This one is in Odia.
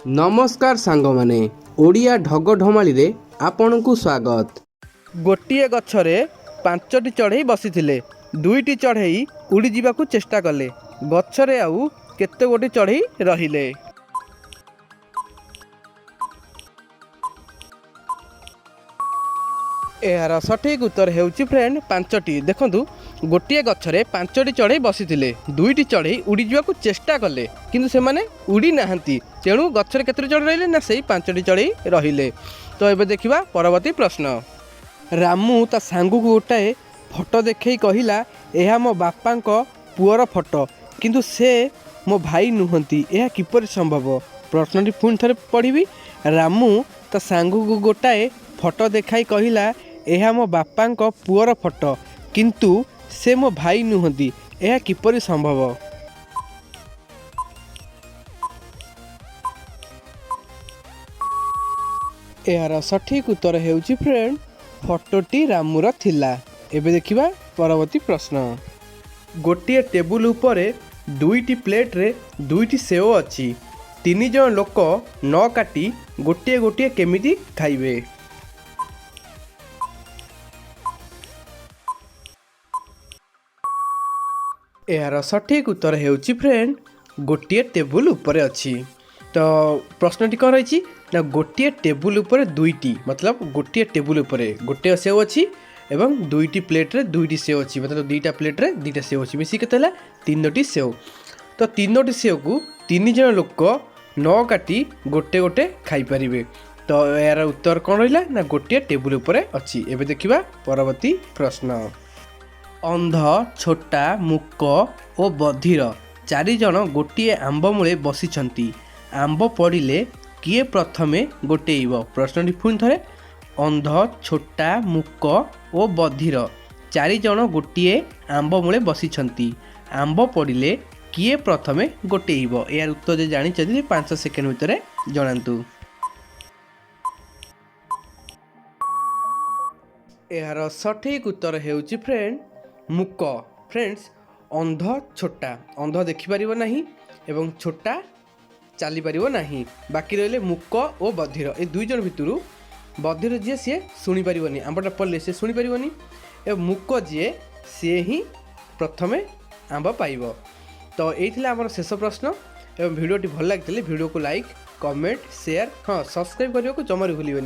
ନମସ୍କାର ସାଙ୍ଗମାନେ, ଓଡ଼ିଆ ଢଗ ଢମାଳିରେ ଆପଣଙ୍କୁ ସ୍ୱାଗତ। ଗୋଟିଏ ଗଛରେ ପାଞ୍ଚଟି ଚଢ଼େଇ ବସିଥିଲେ। ଦୁଇଟି ଚଢ଼େଇ ଉଡ଼ିଯିବାକୁ ଚେଷ୍ଟା କଲେ। ଗଛରେ ଆଉ କେତେ ଗୋଟି ଚଢ଼େଇ ରହିଲେ? ଏହାର ସଠିକ୍ ଉତ୍ତର ହେଉଛି ଫ୍ରେଣ୍ଡ, ପାଞ୍ଚଟି। ଦେଖନ୍ତୁ, ଗୋଟିଏ ଗଛରେ ପାଞ୍ଚଟି ଚଢ଼େଇ ବସିଥିଲେ। ଦୁଇଟି ଚଢ଼େଇ ଉଡ଼ିଯିବାକୁ ଚେଷ୍ଟା କଲେ, କିନ୍ତୁ ସେମାନେ ଉଡ଼ି ନାହାନ୍ତି। ତେଣୁ ଗଛରେ କେତୋଟି ଚଢ଼େଇ ରହିଲେ ନା ସେଇ ପାଞ୍ଚଟି ଚଢ଼େଇ ରହିଲେ। ତ ଏବେ ଦେଖିବା ପରବର୍ତ୍ତୀ ପ୍ରଶ୍ନ। ରାମୁ ତା ସାଙ୍ଗକୁ ଗୋଟାଏ ଫଟୋ ଦେଖେଇ କହିଲା, "ଏହା ମୋ ବାପାଙ୍କ ପୁଅର ଫଟୋ, କିନ୍ତୁ ସେ ମୋ ଭାଇ ନୁହନ୍ତି। ଏହା କିପରି ସମ୍ଭବ?" ପ୍ରଶ୍ନଟି ପୁଣି ଥରେ ପଢ଼ିବି। ରାମୁ ତା ସାଙ୍ଗକୁ ଗୋଟାଏ ଫଟୋ ଦେଖାଇ କହିଲା, "ଏହା ମୋ ବାପାଙ୍କ ପୁଅର ଫଟୋ, କିନ୍ତୁ ସେ ମୋ ଭାଇ ନୁହନ୍ତି। ଏହା କିପରି ସମ୍ଭବ?" ଏହାର ସଠିକ୍ ଉତ୍ତର ହେଉଛି ଫ୍ରେଣ୍ଡ, ଫଟୋଟି ରାମୁର ଥିଲା। ଏବେ ଦେଖିବା ପରବର୍ତ୍ତୀ ପ୍ରଶ୍ନ। ଗୋଟିଏ ଟେବୁଲ ଉପରେ ଦୁଇଟି ପ୍ଲେଟ୍ରେ ଦୁଇଟି ସେଓ ଅଛି। ତିନି ଜଣ ଲୋକ ନ କାଟି ଗୋଟିଏ ଗୋଟିଏ କେମିତି ଖାଇବେ? ଏହାର ସଠିକ୍ ଉତ୍ତର ହେଉଛି ଫ୍ରେଣ୍ଡ, ଗୋଟିଏ ଟେବୁଲ ଉପରେ ଅଛି। ତ ପ୍ରଶ୍ନଟି କ'ଣ ରହିଛି ନା ଗୋଟିଏ ଟେବୁଲ ଉପରେ ଦୁଇଟି, ମତଲବ ଗୋଟିଏ ଟେବୁଲ ଉପରେ ଗୋଟିଏ ସେଓ ଅଛି ଏବଂ ଦୁଇଟି ପ୍ଲେଟ୍ରେ ଦୁଇଟି ସେଓ ଅଛି। ମତଲବ ଦୁଇଟା ପ୍ଲେଟ୍ରେ ଦୁଇଟା ସେଓ ଅଛି। ମିଶିକି କେତେ ହେଲା? ତିନୋଟି ସେଓ। ତ ତିନୋଟି ସେଓକୁ ତିନି ଜଣ ଲୋକ ନ କାଟି ଗୋଟେ ଗୋଟେ ଖାଇପାରିବେ। ତ ଏହାର ଉତ୍ତର କ'ଣ ରହିଲା ନା ଗୋଟିଏ ଟେବୁଲ ଉପରେ ଅଛି। ଏବେ ଦେଖିବା ପରବର୍ତ୍ତୀ ପ୍ରଶ୍ନ। ଅନ୍ଧ, ଛୋଟା, ମୂକ ଓ ବଧିର ଚାରିଜଣ ଗୋଟିଏ ଆମ୍ବ ମୂଳେ ବସିଛନ୍ତି। ଆମ୍ବ ପଡ଼ିଲେ କିଏ ପ୍ରଥମେ ଗୋଟେଇବ? ପ୍ରଶ୍ନଟି ପୁଣି ଥରେ। ଅନ୍ଧ, ଛୋଟା, ମୂକ ଓ ବଧିର ଚାରିଜଣ ଗୋଟିଏ ଆମ୍ବ ମୂଳେ ବସିଛନ୍ତି। ଆମ୍ବ ପଡ଼ିଲେ କିଏ ପ୍ରଥମେ ଗୋଟେଇବ? ଏହାର ଉତ୍ତର ଯଦି ଜାଣିଛନ୍ତି, 5 ସେକେଣ୍ଡ ଭିତରେ ଜଣାନ୍ତୁ। ଏହାର ସଠିକ୍ ଉତ୍ତର ହେଉଛି ଫ୍ରେଣ୍ଡ, ମୂକ। ଫ୍ରେଣ୍ଡସ୍, ଅନ୍ଧ, ଛୋଟା, ଅନ୍ଧ ଦେଖିପାରିବ ନାହିଁ ଏବଂ ଛୋଟା ଚାଲିପାରିବ ନାହିଁ। ବାକି ରହିଲେ ମୂକ ଓ ବଧିର। ଏ ଦୁଇ ଜଣ ଭିତରୁ ବଧିର ଯିଏ, ସିଏ ଶୁଣିପାରିବନି। ଆମ୍ବଟା ପଡ଼ିଲେ ସେ ଶୁଣିପାରିବନି ଏବଂ ମୂକ ଯିଏ, ସିଏ ହିଁ ପ୍ରଥମେ ଆମ୍ବ ପାଇବ। ତ ଏଇ ଥିଲା ଆମର ଶେଷ ପ୍ରଶ୍ନ ଏବଂ ଭିଡ଼ିଓଟି ଭଲ ଲାଗିଥିଲେ ଭିଡ଼ିଓକୁ ଲାଇକ୍, କମେଣ୍ଟ, ସେୟାର, ହଁ, ସବସ୍କ୍ରାଇବ୍ କରିବାକୁ ଜମାରୁ ଭୁଲିବେନି।